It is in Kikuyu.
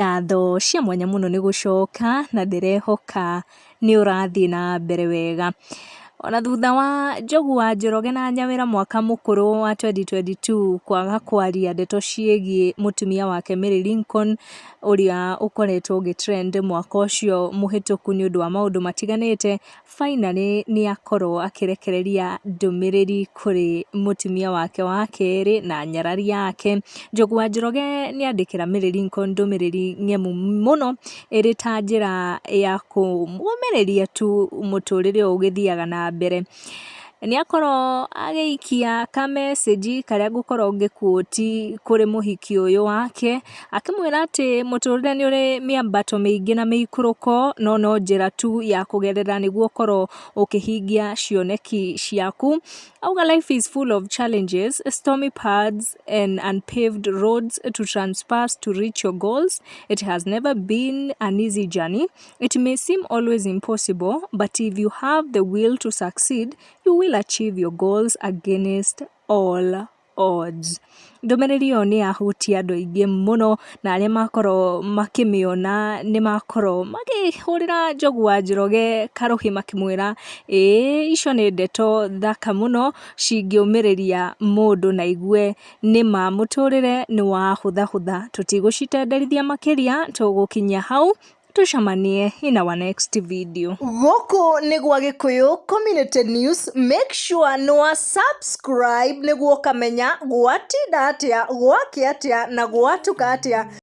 Ngatho cia mwanya mũno nĩ gũcoka na ndĩrehoka nĩ ũrathiĩ na mbere wega. Ona thutha wa Njogu wa Njoroge na Nyawĩra mwaka mũkũrũ wa 2022 kwaga kwaria ndeto ciĩgiĩ mũtumia wake Mary Lincoln, ũrĩa ũkoretwo ũgĩ trend mwaka ũcio mũhĩtũku nĩ ũndũ wa maũndũ matiganĩte, finally nĩ akorwo akĩrekereria ndũmĩrĩri kũrĩ mũtumia wake wa kerĩ na nyarari yake. Njogu wa Njoroge nĩ andĩkĩra Mary Lincoln ndũmĩrĩri ng'emu mũno ĩrĩ ta njĩra ya kũmũmĩrĩria tu mũtũrĩre ũyũ ũgĩthiaga na mbere. Nĩ akorwo agĩikia ka message karĩa ngũkorwo ngĩ quote kũrĩ mũhiki ũyũ wake, akĩmwĩra atĩ mũtũrĩre nĩ ũrĩ mĩambato mĩingĩ na mĩikũrũko, no no njĩra tu ya kũgerera nĩguo ũkorwo ũkĩhingia cioneki ciaku. Auga life is full of challenges, stormy paths and unpaved roads to transverse to reach your goals. It has never been an easy journey. It may seem always impossible, but if you have the will to succeed, you will achieve your goals against all odds. Ndũmĩrĩri ĩyo nĩ yahutia andũ aingĩ mũno na arĩa makorwo makĩmĩona nĩ makorwo makĩhũrĩra Njogu wa Njoroge karũhĩ makĩmwĩra ĩĩ icio nĩ ndeto thaka mũno cingĩũmĩrĩria mũndũ na aigue nĩma mũtũrĩre nĩ wahũthahũtha. Tũtigũcitenderithia makĩria, tũgũkinyia hau, tũcemanie in our next video. Gũkũ nĩ gwa Gĩkũyũ Community News. Make sure nĩ wa subscribe nĩguo ũkamenya gwatinda atĩa, gwakĩa atĩa na gwatuka atĩa.